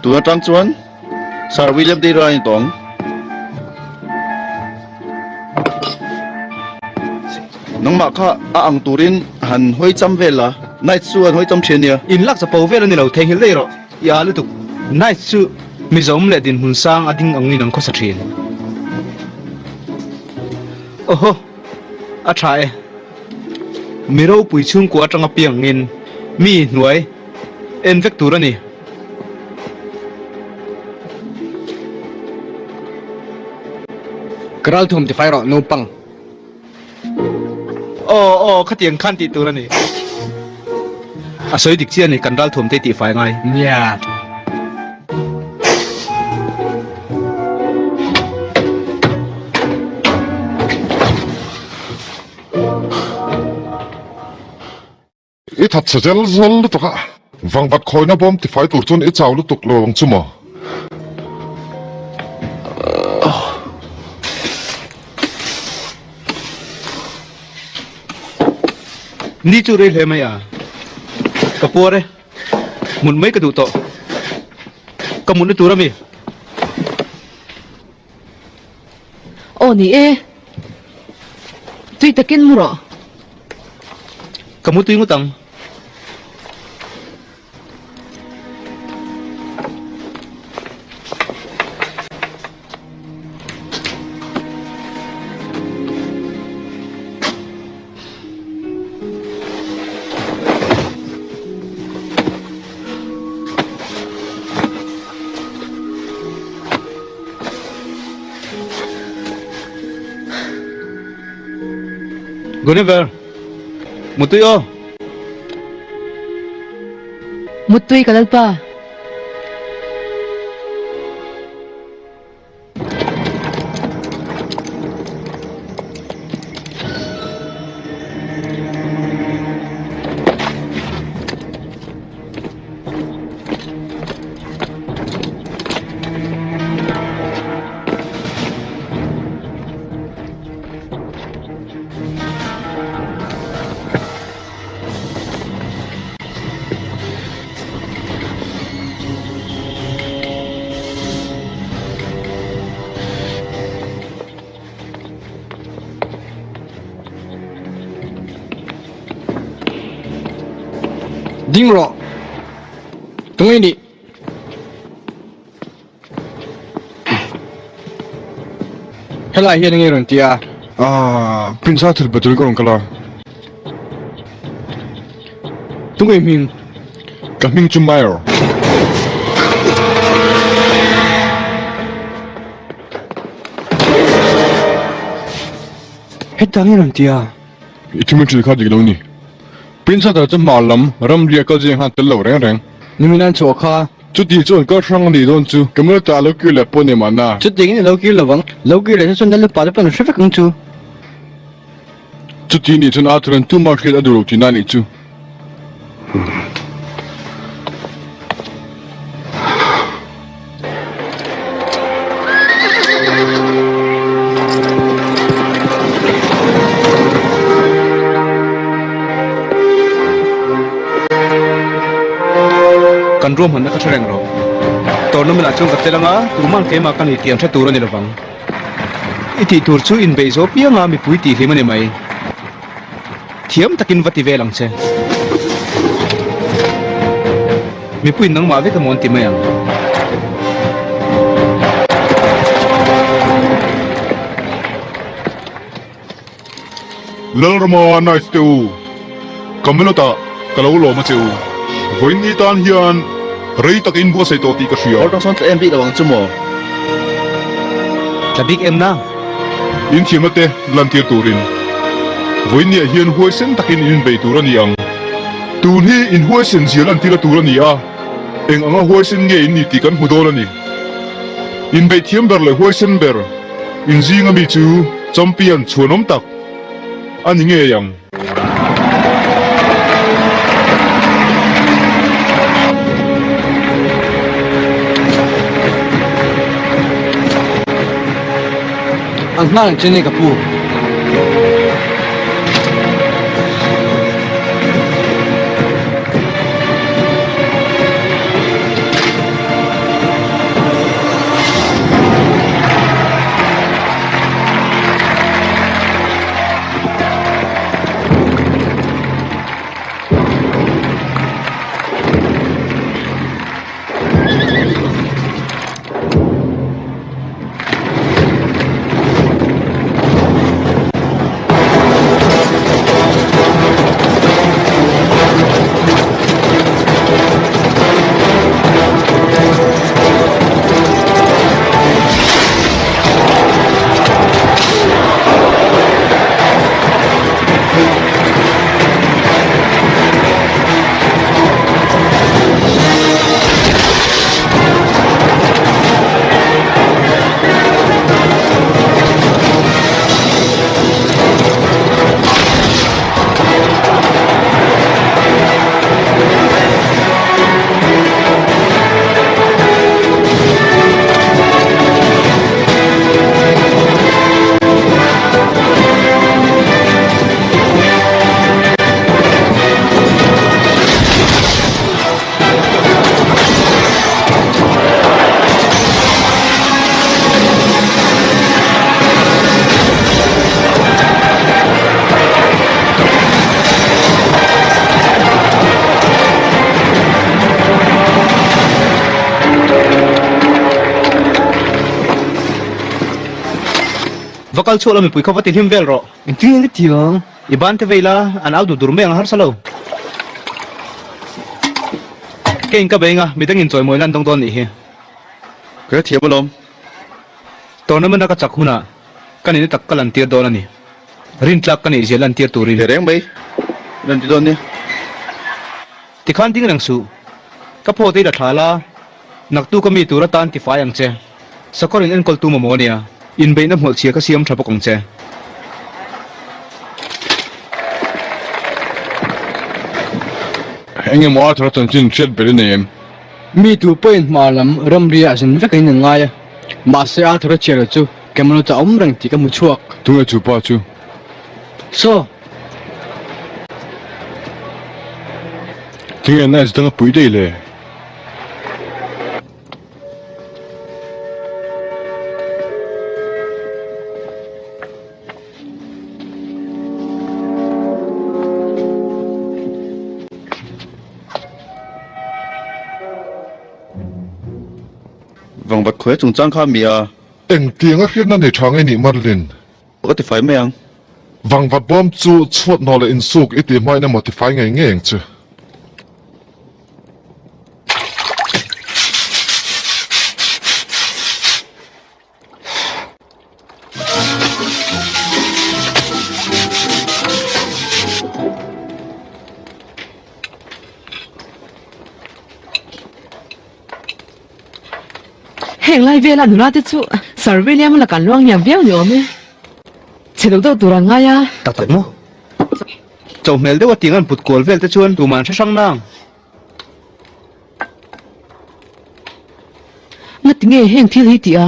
Tun atang chuan Sir William te ira a ni tawh ang. Nangmah kha a ang turin han hawi cham vel la, Knights chu an hawi cham thin ania. In lak chapo vel a ni lo, theihnghilh daih rawh i a lutuk. Knights chu Mizawm leh dinhmun sang a ding angin an khawsa thin. Awhaw, a tha e. Mi ropui chhungkua atanga piangin mi hnuai en vek tur a ni. Ka ralthuam tifai rawh naupang. Aw aw khatiang khan tih tur a ni. A sawi dik chiah a ni kan ralthuam te tihfai ngai. Nia. I that chhe zel zel lutuk a, vangvat khawina bawm tifai tur chuan i chau lutuk lo ang chu maw? Ni chu rei hle mai a, ka puar e, mut mai ka duh tawh, ka mutna tur a mi? Aw ni e, tui takin mu rawh. Ka mu tui ngawt ang. Guniver, Mutui aw. Mutui ka lalpa. Ding rawh. Tunge nih? Helai hian enge rawn ti a? Ah, Prince Arthur pe turin ka rawn kal a. Tunge hming? Ka hming chu Mayor. Heta nge rawn ti a? I thu min hrilh kha dik lo ni. Prince Arthur chu hmar lam ramria kal zing han tel lo reng reng. Nimin an chhuah kha. Chuti chuan kal hrang a nih dawn chu Camilla a lo kir leh pawh a ni mahna. Chutiangin a lo kir lovang. Lo kir leh chu chuan Lalpa te pawn an hre vek ang chu. Chuti nih chuan Arthur-a'n tumah hriat a duh lo tihna a nih chu. Kan ruahmanna ka hre reng rawh. Tournament ah chuan ka tel anga tuman keimah ka ni tih an hre tur a ni lovang. I tih tur chu inbeih zawh pianga mipui tih hlim a ni mai. Thiam takin va ti vel ang che. Mipuiin nangmah vek emaw an ti mai ang. Lalrama Knights te u, Camelot-ah ka lo lawm a che u. Vawiin ni tan hian rei tak in buatsaih tawh tih ka hria. Awltang sawn tla em bik lo ang chu maw? Tla bik em na? In thiamna te lantir turin vawiin niah hian huaisen takin in inbei tur a ni ang. Tun hi in huaisen zia lantir a tur a ni a, eng anga huaisen nge in ni tih kan hmu dawn a ni. Inbeih thiam ber leh huaisen ber inzing ami chu champion chhuanawm tak a ni ngei ang. An hma ang che nge ka pu? Va kal chhuah la mipui kha va ti hlim vel rawh. Engtin nge ka ti ang? I ban te vei la, an au dur dur mai ang a harsa lo. Keiin ka bei anga midang in chawimawi lan dawng dawn nih hi. Ka hrethiam alawm. Tournament a ka chak hunah ka nihna tak ka lantir dawn a ni. Rintlak ka neih zia lantir turin. Reng mai lan ti dawn nia. Tikhan ding reng suh. Ka phaw te i la thla la, naktu ka mi tur atan tifai ang che. Sakawr in enkawl tu mamawh ania, inbeihna hmawlh chhia ka siam tha bawk ang che. Eng emaw Arthur-a chanchin hriat ber i nei em? Mi tu pawhin hma lam ramria a zin vek in an ngai a, mahse Arthur-a chhiar lo chu Camelot-a awm reng tih ka hmu chhuak. Tunge chu pa chu? Saw! Tinge Nice dang a pui daih le? Vangvat khawi chungchang kha mi a. Engtiang a hriatna nei tha nge nih Merlin? Ka tifai mai ang. Vangvat bawm chu chhuat hnawh leh insuk i tih hmain emaw tifai ngei ngei ang che. Heng lai vela nula te chu Sir William lakah an luang hniam viau ni awm e. Chhe deuh deuh tur an ngai a. Tak tak maw? Chauhmel deuh a tiang an put kual vel te chuan tumah an hre hrang nang. Ngati nge heng thil hi tih a?